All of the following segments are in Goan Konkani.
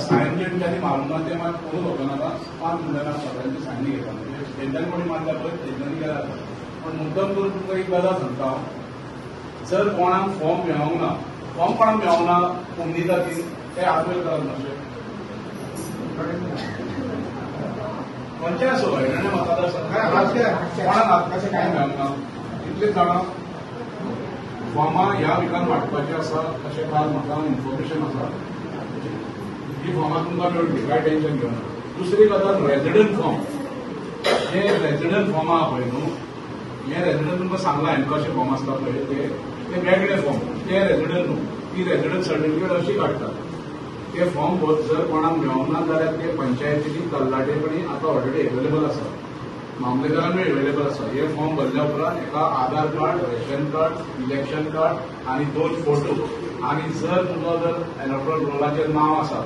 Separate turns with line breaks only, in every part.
सायन जे तुमच्यांनी मारूंक ना ते मात कोणूच वचनाका 5 मिनटां सगळ्यांची सायनी घेता म्हणजे तेंच्यांनी कोणी मारल्या पळय तेंच्यांनी गेला. पण मुद्दम करून तुमकां एक गजाल सांगता हांव, जर कोणाक फॉर्म मेळोंक ना, फॉर्म कोणाक मेळोंक ना कुमणी जाती ते आजवेर करात मातशें खंयचें आसूं हयणाणे मतदारसंघ कोणाक कशें कांय मेळोंक ना. इतलें जाणां फॉर्मां ह्या विकान वांटपाचीं आसा अशें काल म्हाका इन्फॉर्मेशन आसा. ही फॉर्मां तुमकां मेळटली, कांय टेन्शन घेवना. दुसरी गजाल रेजिडंट फॉर्म, हे रेजिडंट फॉर्म आहा पळय न्हू, हे रेजिडंट तुमकां सांगलां हांवें कशे फॉर्म आसता पळय ते ते वेगळे फॉर्म, ते रेजिडंट न्हू, ती रेजिडंट सर्टिफिकेट अशी काडटात. ते फॉर्म जर कोणाक मेळोंक ना जाल्यार ते पंचायतीनी तल्लाटे कडेन आतां ऑलरेडी एवेलेबल आसा, मामलेदारानूय एवेलेबल आसा. हे फॉर्म भरल्या उपरांत एका Aadhaar card, ration card, election card आनी 2 फोटो आनी जर तुजो जर इलेक्ट्रॉल रोलाचेर नांव आसा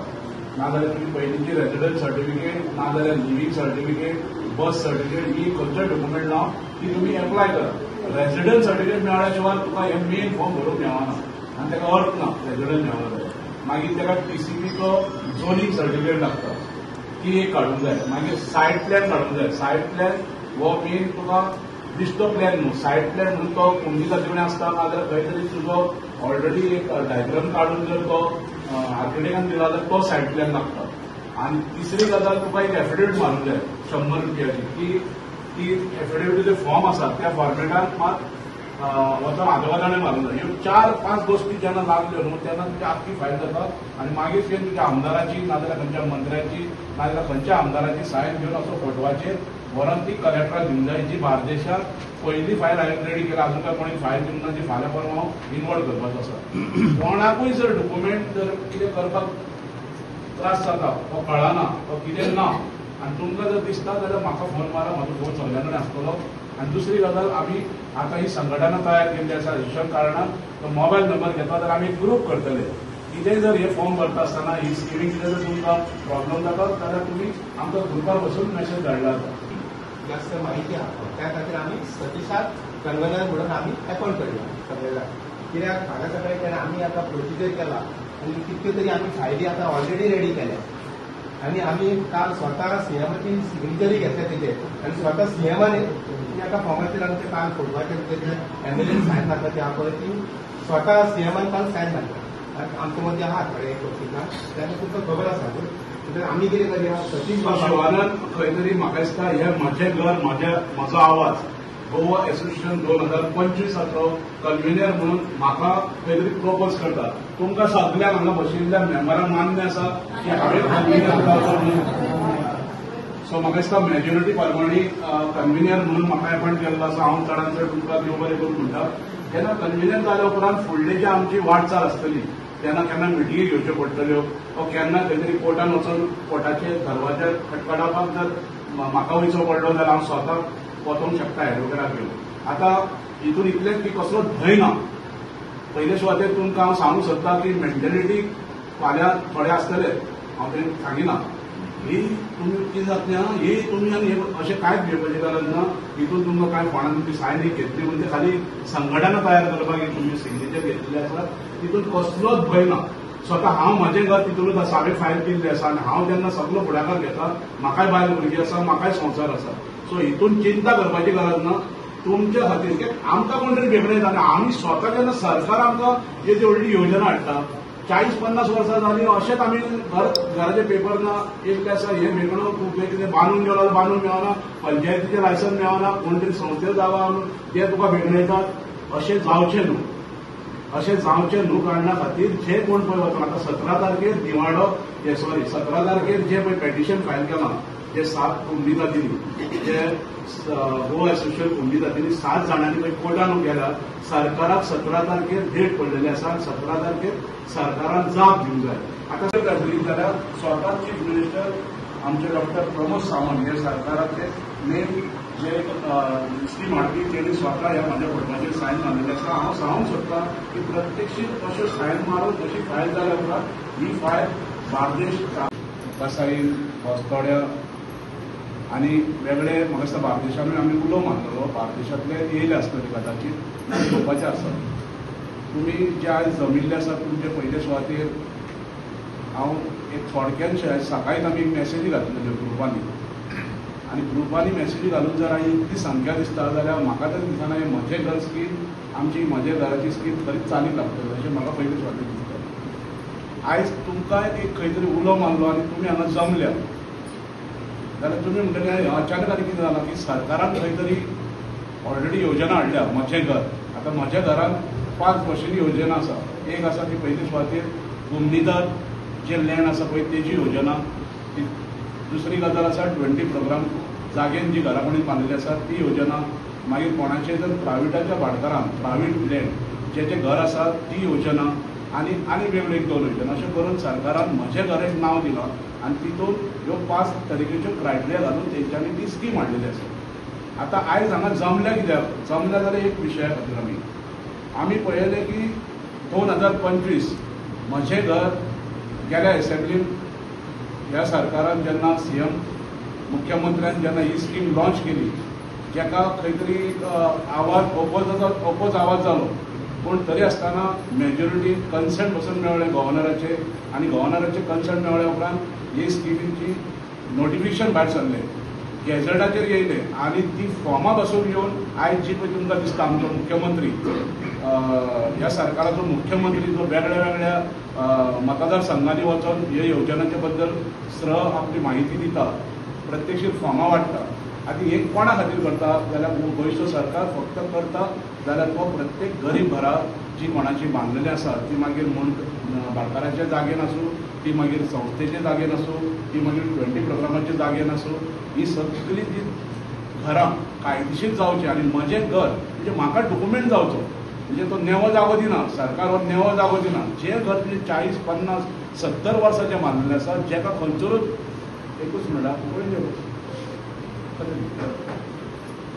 नाजाल्यार तुमी पयलींची रेजिडंट सर्टिफिकेट नाजाल्यार लिव्हींग सर्टिफिकेट, बर्थ सर्टिफिकेट ही खंयचोय डॉक्युमेंट लावन ती तुमी एप्लाय करा. रेजिडंट सर्टिफिकेट मेळ्ळ्या शिवाय तुका हे मेन फॉर्म भरूंक मेळना आनी ताका अर्थ ना रेजिडंट मेळना जाल्यार. मागीर ताका टीसीपीचो झोनींग सर्टिफिकेट लागता, ती एक काडूंक जाय. मागीर सायट प्लॅन काडूंक जाय. सायट प्लॅन हो मेन तुका दिश्टो प्लॅन न्हू, सायट प्लॅन म्हणून तो कुमणी जाती कडेन आसता नाजाल्यार खंय तरी तुजो ऑलरेडी एक डायग्राम काडून जर तो आर्किटेक्टान दिला जाल्यार तो सायट प्लॅन लागता. आनी तिसरी गजाल तुका एक एफिडेवीट मारूंक जाय 100 रुपयाची, की ती एफिडेवीटीचे फॉर्म आसा त्या फॉर्मेटान मात वचोन आदोगादाणे मारूंक जाय. ह्यो 4-5 गोश्टी जेन्ना लागल्यो न्हू तेन्ना तुजी आख्खी फायल जाता आनी मागीर ते तुज्या आमदाराची नाजाल्यार खंयच्या मंत्र्याची नाजाल्यार खंयच्या आमदाराची सायन घेवन असो फोटवाचेर व्हरोन ती कलेक्टराक दिवंक जाय. जी बार्देशाक पयली फायल हांवें रेडी केल्या, अजून काय कोणी फायल दिवंक ना, जी फाल्यां परवां हांव इन्वॉल्व करपाचो आसा. कोणाकूय जर डॉक्युमेंट जर कितें करपाक त्रास जाता वो कळना वो कितें ना आनी तुमकां जर दिसता जाल्यार म्हाका फोन मारा, म्हजो फोन सगळ्यां कडेन आसतलो. आनी दुसरी गजाल आमी आतां ही संघटना तयार केल्ली आसा शिक्षण कारणान तो मोबायल नंबर घेतला जाल्यार आमी ग्रूप करतले. कितेंय जर हे फॉर्म भरता आसतना ही स्किमींग कितें जर तुमकां प्रॉब्लम जाता जाल्यार तुमी आमकां ग्रुपार बसून मॅसेज धाडला जाता.
जास्त माहिती आहा त्या खातीर आमी सतीशाक कन्वेनर म्हणून आमी एपॉयंट करूया सगळ्या. कित्याक हांगा सगळें केन्ना आमी आतां प्रोसिजर केला आनी कितक्यो तरी आमी फायली आतां ऑलरेडी रेडी केल्या आनी आमी काल स्वता सीएमाची सिग्नेचरूय घेतल्या तेजेर आनी स्वता सीएमान आतां फॉर्माचेर आमचे काल फोटवाचेर तेजे एमएलएन सायन मारता ती आहा पळय ती स्वता सीएमान काल सायन मारल्या. आमचे मदीं आहा थोडे प्रोसिजर तेन्ना तुमकां खबर आसा न्हू. आमी कितें करया सतीश
शिवानंद खंय तरी म्हाका दिसता हे म्हजें घर म्हजो आवाज गोवा एसोसिएशन 2025 कन्व्हिनर म्हणून म्हाका खंय तरी प्रपोज करता. तुमकां सगल्यांक हांगा बशिल्ल्या मेंबरांक मान्य आसा की हांवें कन्व्हिनर जावचो म्हणून. सो म्हाका दिसता मेजॉरिटी प्रमाणे कन्व्हिनर म्हणून म्हाका एपॉयंट केल्लो आसा. हांव चडान चड तुमकां देव बरें करूं म्हणटा. तेन्ना कन्व्हिनर जाल्या उपरांत फुडली जी आमची वाटचाल आसतली तेन्ना केन्ना मिटिंगी घेवच्यो पडटल्यो वो केन्ना खंय तरी कोर्टान वचून कोर्टाचे दरवाज्यार खटखटावपाक जर म्हाका वयचो पडलो जाल्यार हांव स्वता वचोंक शकता एडवोकेटाक घेवन. आतां हितून इतलेंच की कसलोच भंय ना. पयले सुवातेर तुमकां हांव सांगूंक सोदता की मेंटेलिटी फाल्यां थोडे आसतले, हांव तें सांगिना. ही तुमी कितें जातलें ही तुमी आनी अशें कांयच भिवपाची गरज ना. हितून तुमकां कांय कोणाक तुमची सायन घेतली म्हणजे खाली संघटना तयार करपाक तुमी सिग्नेचर घेतलेले आसा, तितून कसलोच भंय ना. स्वता हांव म्हजें घर तितूनच आसा, हांवें फायल केल्ली आसा आनी हांव जेन्ना सगलो फुडाकार घेता, म्हाकाय बायल भुरगीं आसा, म्हाकाय संवसार आसा. सो हितून चिंता करपाची गरज ना तुमच्या खातीर की आमकां कोण तरी बेगडे जाता. आमी स्वता जेन्ना सरकार आमकां येदी व्हडली योजना हाडटा, 40-50 वर्सां जालीं अशेंच आमी घराचे पेपर ना, एक आसा हे मेकळो तूं कितें बांदून गेलो बांदून मेळना, पंचायतीचें लायसन्स मेळना, कोण तरी संस्थेर जावा म्हणून ते तुका बेगडयतात. अशें जावचें न्हू, अशें जावचें न्हू कारणा खातीर जे कोण पळय वचून आतां 17 तारखेर निवाडो हे सॉरी 17 तारखेर जे पळय पेटिशन फायल केलां जे 7 कुंडी जातींनी जे गोवा एसोसिएशन कुंडी जातींनी 7 जाणांनी पळय कोर्टान गेल्या, सरकाराक 17 तारखेर डेट पडलेली आसा. 17 तारखेर सरकारान जाप दिवंक जाय. आतां जर जाल्यार स्वता चीफ मिनिस्टर आमचे डॉक्टर प्रमोद सावंत हे सरकाराचे मेन जे स्कीम हाडपी तेणी स्वता ह्या म्हज्या फोटवाचेर सायन मारलेले आसा. हांव सांगूंक सोदता की प्रत्यक्षीत अश्यो सायन मारून तशी फायल जाल्या उपरांत ही फायल बार्देश कसाईन बस्तोड्या आनी वेगळे म्हाका दिसता बार्देशानूय आमी उलो मारलेलो, बार्देशांतले येयले आसतले कदाचीत घेवपाचे आसा. तुमी जे आयज जमिल्ले आसा तुमचे पयले सुवातेर हांव एक थोडक्यान सकाळीच आमी एक मॅसेजी घातलेल्यो ग्रुपांनी आनी ग्रुपांनी मॅसेजी घालून जर हांवें इतली संख्या दिसता जाल्यार म्हाका तरी दिसना हें म्हजें घर स्कीम, आमची म्हजें घराची स्कीम खरीच चालीक लागतली अशें म्हाका पयलीं सुवातेर दिसता. आयज तुमकां एक खंय तरी उलो मारलो आनी तुमी हांगा जमल्या जाल्यार तुमी म्हणटले अचानक आनी कितें जालां की सरकारान खंय तरी ऑलरेडी योजना हाडल्या म्हजें घर. आतां म्हज्या घरान 5 वर्षांनी योजना आसा. एक आसा ती पयली सुवातेर गुमनीदार जे लँड आसा पळय तेजी योजना, दुसरी गजाल आसा 20 प्रोग्राम जागेन जी घरा कोणी बांदिल्ली आसा ती योजना, मागीर कोणाचे जर प्रायवेटाच्या भाटकारान प्रायवेट लँड जेचें घर आसा ती योजना आनी आनी वेगळ्यो एक 2 योजना अशें करून सरकारान म्हजें घर एक नांव दिलां आनी तितून ह्यो 5 तरेकेच्यो क्रायटेरिया घालून तेंच्यांनी ती स्कीम हाडलेली आसा. आतां आयज हांगा जमल्या कित्याक जमल्या जाल्यार एक विशया खातीर आमी पळयलें की 2025 म्हजें घर गेल्या एसेंब्लीन ह्या सरकारान जेन्ना सीएम मुख्यमंत्र्यान जेन्ना ही स्कीम लॉन्च केली जेका खंय तरी आवाज ओपोज आवाज जालो, पूण तरी आसतना मेजॉरिटी कन्संट पसून मेळ्ळें गव्हर्नराचे आनी गव्हर्नराचे कन्संट मेळ्ळ्या उपरांत ही स्किमीची नोटिफिकेशन भायर सरलें, गॅझेटाचेर येयलें आनी ती फॉर्मां पासून येवन आयज जी पळय तुमकां दिसता आमचो मुख्यमंत्री ह्या सरकाराचो मुख्यमंत्री जो वेगळ्या वेगळ्या मतदारसंघांनी वचून ह्या योजनांच्या बद्दल सरळ आपली माहिती दिता, प्रत्यक्ष फॉर्मां वांट्टा. आनी हे कोणा खातीर करता जाल्यार गोंयचो सरकार फक्त करता जाल्यार तो प्रत्येक गरीब घरां जी कोणाची बांदलेली आसा ती मागीर म्हूण भाटकाराच्या जागेन आसूं, ती मागीर संस्थेचे जागेन आसूं, ती मागीर 20 प्रोग्रामाच्या जागेन आसूं, ही सगळी ती घरां कायदेशीर जावची आनी म्हजें घर म्हणजे म्हाका डॉक्युमेंट जावचो, म्हणजे तो नेवो जागो दिना, सरकार हो नेवो जागो दिना. जे घर तुजें 40, 50, 70 वर्साचें बांदिल्लें आसा जेका खंयसरूच एकूच म्हणल्यार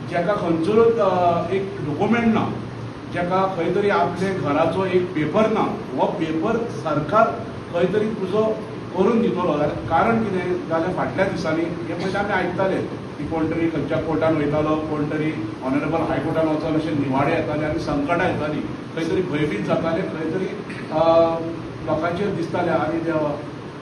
जेका खंयसरूच एक डॉक्युमेंट ना, जेका खंय तरी आपले घराचो एक पेपर ना, हो पेपर सरकार खंय तरी तुजो करून दितलो. कारण कितें जाल्यार फाटल्या दिसांनी हे पयलीं आमी आयकताले की कोण तरी खंयच्या कोर्टान वयतालो, कोण तरी ऑनरेबल हायकोर्टान वचोन अशे निवाडे येताले आनी संकटां येतालीं, खंय तरी भंयभीत जाताले, खंय तरी लोकांचेर दिसताले आनी देवा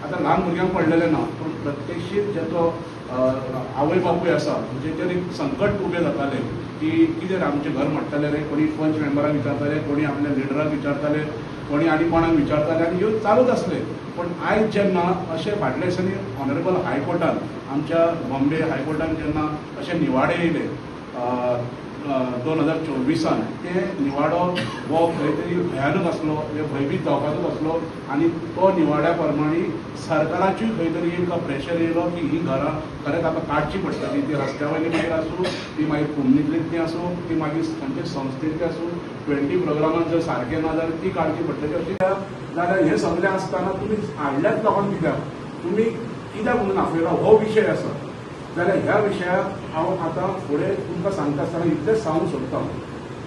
आतां ल्हान भुरग्यांक पडलेलें ना, पूण प्रत्यक्षीत जेचो आवय बापूय आसा जेचेर एक संकट उबें जातालें की कितें आमचें घर मोडटलें रे, कोणी पंच मेंबराक विचारताले, कोणी आपल्या लिडराक विचारताले, कोणी आनी कोणाक विचारताले आनी ह्यो चालूच आसले. पूण आयज जेन्ना अशें फाटल्या दिसांनी ऑनरेबल हायकोर्टान आमच्या बॉम्बे हायकोर्टान जेन्ना अशे निवाडे येयले 2024 ते निवाडो हो खंय तरी भयानक आसलो, हे भंयभीत जावपाचोच आसलो आनी तो निवाड्या प्रमाणे सरकाराचूय खंय तरी एक प्रेशर येयलो की ही घरां खरेंच आतां काडची पडटली, ती रस्त्या वयली मागीर आसूं, ती मागीर कोमनींतली आसूं, ती मागीर खंयचे संस्थेंतली आसूं, 20 प्रोग्रामान जर सारकें ना जाल्यार ती काडची पडटली अशी. जाल्यार हें सगळें आसतना तुमी हाडल्यात लोकांक कित्याक, तुमी कित्याक म्हणून आपयला हो विशय आसा. जाल्यार ह्या विशयाक हांव आतां फुडें तुमकां सांगता आसतना इतलेंच सांगूंक सोदता,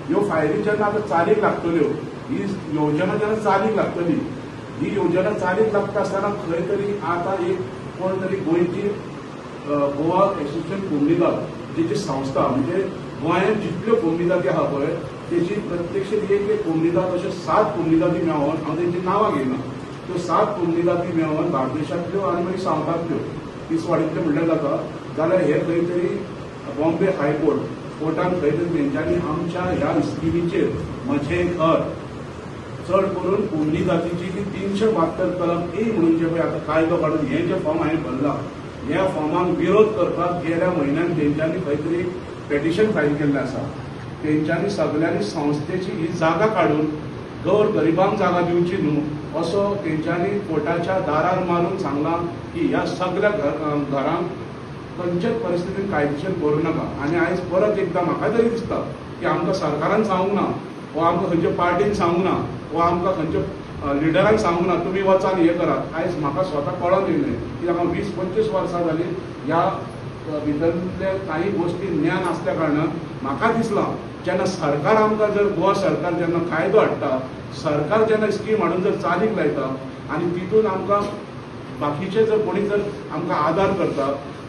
ह्यो फायली जेन्ना आतां चालीक लागतल्यो, ही योजना जेन्ना चालीक लागतली, ही योजना चालीक लागता आसतना खंय तरी आतां एक कोण तरी गोंयची गोवा एसोसिएशन कोमनीदाद जी संस्था म्हणजे गोंयांत जितल्यो कोमनीदादी आहा पळय तेजी प्रत्यक्ष एक एक कोमनीदाद अशे 7 कोमनीदादी मेळोवन, हांव तेंची नांवां घेयना, त्यो 7 कोमनीदादी मेळोवन बार्देशांतल्यो आनी मागीर सावथांतल्यो तिसवाडींतल्यो म्हणल्यार जाता. जाल्यार हे खंय तरी बॉम्बे हायकोर्ट कोर्टान खंय तरी तेंच्यांनी आमच्या ह्या स्किमीचेर म्हजें घर चड करून कोमनी जातीची ती 372 कलम ए म्हणून जे पळय आतां कायदो काडून हें जें फॉर्म हांवें भरलां ह्या फॉर्माक विरोध करपाक गेल्या म्हयन्यान तेंच्यांनी खंय तरी पेटिशन फायल केल्लें आसा. तेंच्यांनी सगल्यांनी संस्थेची ही जागा काडून गौर गरिबांक जागा दिवची न्हू असो तेंच्यांनी कोर्टाच्या दारार मारून सांगलां की ह्या सगल्या घरांक खंयच्याच परिस्थितीन कायदेशीर करूं नाका. आनी आयज परत एकदां म्हाका तरी दिसता की आमकां सरकारान सांगूंक ना वा आमकां खंयच्या पार्टीन सांगूंक ना वा आमकां खंयच्या लिडरान सांगूंक ना तुमी वचान हें करात. आयज म्हाका स्वता कळोन येयलें की म्हाका 20-25 वर्सां जालीं ह्या भितरले कांय गोश्टी ज्ञान आसल्या कारणान म्हाका दिसलां जेन्ना सरकार आमकां जर गोवा सरकार जेन्ना कायदो हाडटा, सरकार जेन्ना स्कीम हाडून जर चालीक लायता आनी तितून आमकां बाकीचे जर कोणी जर आमकां आदार करता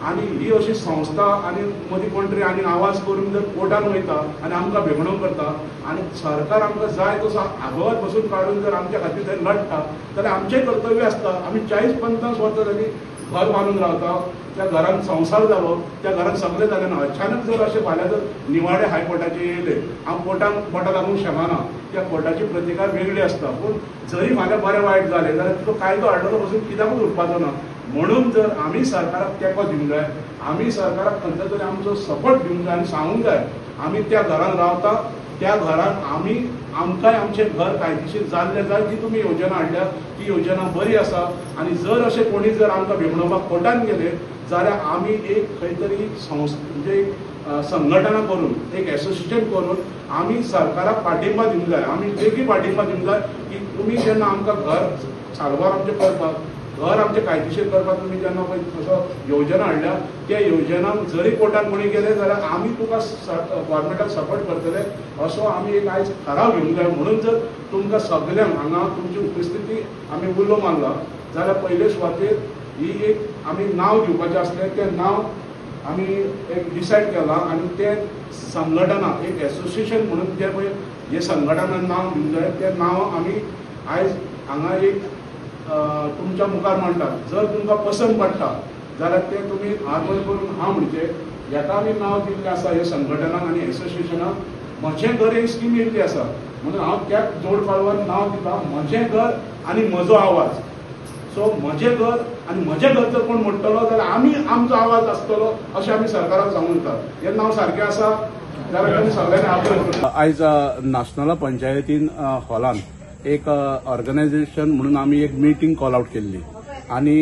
आनी ही अशी संस्था आनी मदीं कोण तरी आनी आवाज करून जर कोर्टान वयता आनी आमकां भेगणूक करता आनी सरकार आमकां जाय तसो आगोवात बसून काडून जर आमच्या खातीर थंय लडटा जाल्यार आमचें कर्तव्य आसता. आमी 40-50 वर्सां जालीं घर बांदून रावता, त्या घरान संवसार जालो, त्या घरान सगळें जालें ना. अचानक जर अशें फाल्यां जर निवाडे हायकोर्टाचे येयले, हांव कोर्टाक बोटां लागूंक शकना, त्या कोर्टाची प्रतिकार वेगळी आसता. पूण जरी फाल्यां बरें वायट जालें जाल्यार तो कायदो हाडलो पसून कित्याकूच उरपाचो ना. म्हणून जर आमी सरकाराक तेंको दिवंक जाय, आमी सरकाराक खंयचो तरी आमचो सपोर्ट दिवंक जाय आनी सांगूंक जाय आमी त्या घरान रावता, त्या घरान आमी आमकांय आमचें घर कायदेशीर जाल्लें जाय. जी तुमी योजना हाडल्या ती योजना बरी आसा आनी जर अशें कोणी जर आमकां भेगणोवपाक कोर्टान गेले जाल्यार आमी एक खंय तरी संस्था म्हणजे एक संघटना करून एक एसोसिएशन करून आमी सरकाराक पाठिंबा दिवंक जाय. आमी लेगीत पाठिंबा दिवंक जाय की तुमी जेन्ना आमकां घर साल्वार आमचें करपाक, घर आमचें कायदेशीर करपाक तुमी जेन्ना पळय तसो योजना हाडल्या त्या योजनांक जरी कोर्टान कोणी गेले जाल्यार आमी तुका गव्हर्मेंटाक सपोर्ट करतले असो आमी एक आयज ठराव घेवंक जाय. म्हणून जर तुमकां सगल्यांक हांगा तुमची उपस्थिती आमी उलो मारला जाल्यार पयले सुवातेर ही एक आमी नांव दिवपाचें आसलें तें नांव आमी एक डिसायड केलां आनी तें संघटना एक एसोसिएशन म्हणून जें पळय हें संघटना नांव दिवंक जाय तें नांव आमी आयज हांगा एक तुमच्या मुखार मांडटात. जर तुमकां पसंत पडटा जाल्यार तें तुमी हात वयर करून हांव म्हणचे हेका आमी नांव दिल्लें आसा हे संघटनाक आनी एसोसिएशनाक म्हजें घर एक स्कीम येयल्ली आसा म्हणून हांव त्या जोड पालवान नांव दिता म्हजें घर आनी म्हजो आवाज. सो म्हजें घर आनी म्हजें घर जर कोण म्हणटलो जाल्यार आमी आमचो आवाज आसतलो अशें आमी सरकाराक सांगून दितात. हें नांव सारकें आसा जाल्यार तुमी सगळ्यांनी आग्रह. आयज नाशनला पंचायतीन हॉलान एक ऑर्गनायझेशन म्हणून आमी एक मिटींग कॉल आउट केल्ली आनी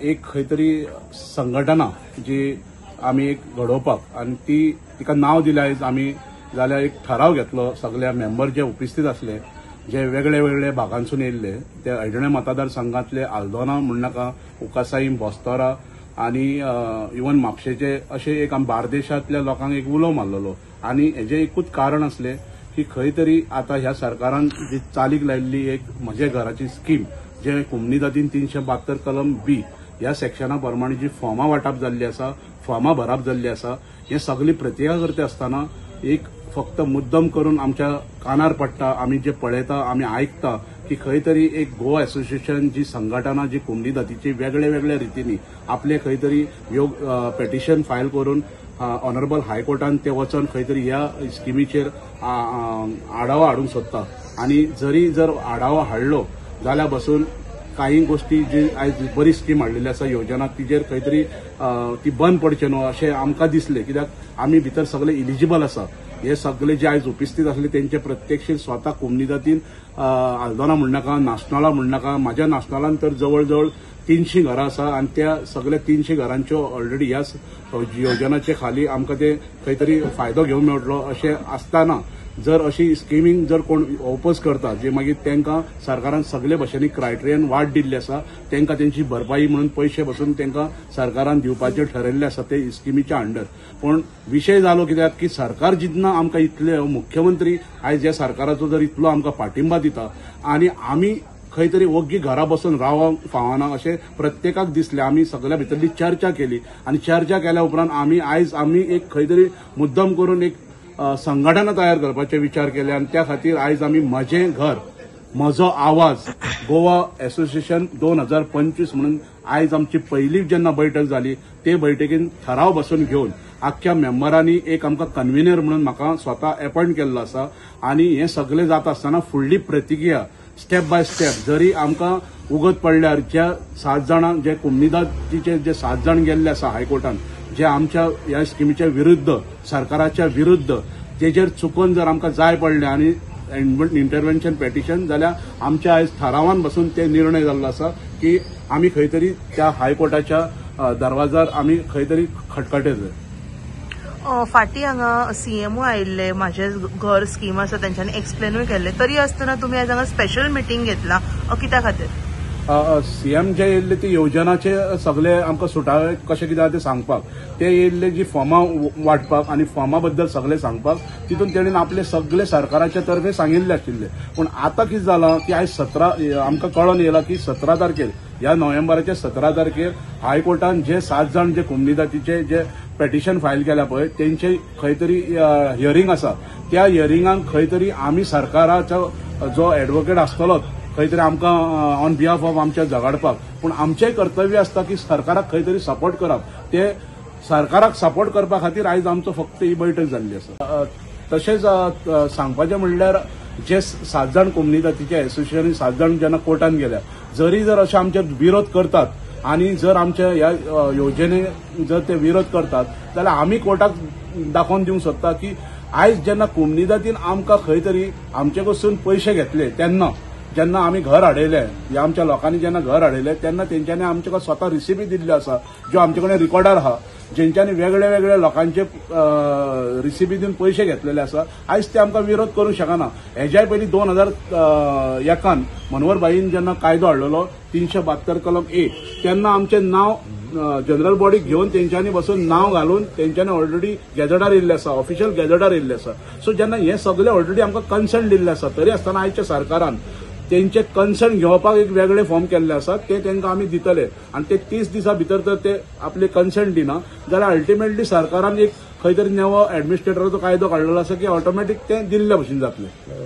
एक खंय तरी संघटना जी आमी एक घडोवपाक आनी ती तिका नांव दिलें आयज आमी, जाल्यार एक ठराव घेतलो सगल्या मेंबर जे उपस्थित आसले जे वेगळे वेगळे भागांसून येयल्ले ते ऐदणे मतदारसंघातले आल्दोना म्हणनाका, उकासाईम, बोस्तोरा आनी इवन म्हापशेचे अशे एक आमी बार्देशांतल्या लोकांक एक उलो मारलेलो. आनी हेजें एकूच कारण आसलें की खंय तरी आतां ह्या सरकारान जी चालीक लायिल्ली एक म्हजे घराची स्कीम जे कोमनिदादीन 372 कलम बी ह्या सेक्शना प्रमाणे जी फॉर्मां वांटप जाल्ली आसा, फॉर्मां भरप जाल्ली आसा, हे सगळी प्रतिका करता आसतना एक फक्त मुद्दम करून आमच्या कानार पडटा, आमी जे पळयता आमी आयकता की खंय तरी एक गोवा एसोसिएशन जी संघटना जी कोमनिदादीची वेगळे वेगळ्या रितींनी आपले खंय तरी योग पेटिशन फायल करून ऑनरेबल हायकोर्टान ते वचून खंय तरी ह्या स्किमीचेर आढावा हाडूंक सोदता. आनी जरी जर आढावा हाडलो जाल्यार बसून काही गोष्टी जी आयज बरी स्कीम हाडलेली आसा योजना तिजेर खंय तरी ती बंद पडचें न्हू अशें आमकां दिसलें, कित्याक आमी भितर सगळे इलिजिबल आसा. हे सगळे जे आयज उपस्थित आसले तेंचे प्रत्यक्ष स्वता कोमनिदादीन आल्दोना म्हणनाका, नाशनोला म्हणनाका, म्हाज्या नाशनोलान तर जवळ जवळ 300 घरां आसा आनी त्या सगळ्या 300 घरांच्यो ऑलरेडी ह्या योजनाचे खाली आमकां ते खंय तरी फायदो घेवंक मेळटलो अशें आसतना जर अशी स्किमींग जर कोण ओपोज करता जे मागीर तांकां सरकारान सगळे भशेनी क्रायटेरियन वाड दिल्ली आसा, तांकां तेंची भरपाई म्हणून पयशे बसून तांकां सरकारान दिवपाचें ठरयल्लें आसा ते स्किमीच्या अंडर. पूण विशय जालो कित्याक की सरकार जितना आमकां इतले मुख्यमंत्री आयज ह्या सरकाराचो जर इतलो आमकां पाठिंबा दिता आनी आमी खंय तरी ओग्गी घरा बसून रावंक फावना अशें प्रत्येकाक दिसलें. आमी सगळ्या भितरली चर्चा केली आनी चर्चा केल्या उपरांत आमी आयज आमी एक खंय तरी मुद्दम करून एक संघटना तयार करपाचे विचार केले आनी त्या खातीर आयज आमी म्हजें घर म्हजो आवाज गोवा एसोसिएशन 2025 म्हणून आयज आमची पहिली जेन्ना बैठक जाली ते बैठकीन ठराव बसून घेवन आख्ख्या मेंबरांनी एक आमकां कन्व्हिनर म्हणून म्हाका स्वता एपॉयंट केल्लो आसा. आनी हें सगळें जाता आसतना फुडली प्रतिक्रिया स्टेप बाय स्टेप जरी आमकां उगत पडल्यार ज्या 7 जाणां जे कोमनिदादीचे जे 7 जाण गेल्ले आसा हायकोर्टान जे आमच्या ह्या स्किमीच्या विरुद्ध सरकाराच्या विरुद्ध तेजेर चुकोन जर आमकां जाय पडलें आनी इंटरव्हेन्शन पेटिशन जाल्यार आमच्या आयज थारावान बसून ते निर्णय जाल्लो आसा की आमी खंय तरी त्या हायकोर्टाच्या दरवाजार आमी खंय तरी खटखटयतले.
फाटी हांगा सीएमओ आयिल्ले म्हाजें घर स्कीम आसा तेंच्यांनी एक्सप्लेनूय केल्लें, तरी आसतना तुमी आयज हांगा स्पेशल मिटींग घेतला कित्या खातीर?
सीएम जे येयल्ले ते योजनाचे सगळे आमकां सुटावे कशें कितें आहा तें सांगपाक, ते येयल्ले जी फॉर्मां वांटपाक आनी फॉर्मा बद्दल सगळें सांगपाक, तितून तेणेन आपले सगळे सरकाराच्या तर्फे सांगिल्लें आशिल्लें. पूण आतां कितें जालां की आयज 17 आमकां कळोन येयलां की 17 तारखेर ह्या नोव्हेंबराच्या 17 तारखेर हायकोर्टान जे 7 जाण जे कोमनिदादीचे जे पेटिशन फायल केल्या पळय तेंचे खंय तरी हियरींग आसा. त्या हियरिंगाक खंय तरी आमी सरकाराचो जो एडवोकेट आसतलोच खंय तरी आमकां ऑन बिहाफ ऑफ आमच्या झगाडपाक, पूण आमचेंय कर्तव्य आसता की सरकाराक खंय तरी सपोर्ट करप. ते सरकाराक सपोर्ट करपा खातीर आयज आमचो फक्त ही बैठक जाल्ली आसा. तशेंच सांगपाचें म्हणल्यार जे 7 जाण कोमनिदादीचे एसोसिएशन 7 जाण जेन्ना कोर्टान गेल्या जरी जर अशें आमचे विरोध करतात आनी जर आमच्या ह्या योजने जर ते विरोध करतात जाल्यार आमी कोर्टाक दाखोवन दिवंक सोदता की आयज जेन्ना कोमनिदादीन आमकां खंय तरी आमचे कडसून पयशे घेतले तेन्ना जेन्ना आमी घर हाडयले ह्या आमच्या लोकांनी जेन्ना घर हाडयले तेन्ना तेंच्यांनी आमचे कडेन स्वता रिसिपी दिल्ल्यो आसा ज्यो आमचे कडेन रिकॉर्डार आहा, जेंच्यांनी वेगळे वेगळे लोकांचे रिसिपी दिवन पयशे घेतलेले आसा. आयज ते आमकां विरोध करूंक शकना. हेज्याय पयलीं 2001 मनोहर भाईन जेन्ना कायदो हाडलेलो 372 कलम ए तेन्ना आमचें नांव जनरल बॉडीक घेवन तेंच्यांनी बसून नांव घालून तेंच्यांनी ऑलरेडी गॅझेटार येयल्लें आसा, ऑफिशियल गॅझेटार येयल्लें आसा. सो जेन्ना हें सगळें ऑलरेडी आमकां कन्सर्न दिल्लें आसा तरी आसतना आयच्या सरकारान तेंचे कन्सर्न घेवपाक एक वेगळे फॉर्म केल्ले आसा ते तांकां आमी दितले आनी ते 30 दिसां भितर जर ते आपले कन्सर्न दिना जाल्यार अल्टिमेटली सरकारान एक खंय तरी नवो एडमिनिस्ट्रेटराचो कायदो काडलेलो आसा की ऑटोमॅटीक ते दिल्ले भशेन जातले.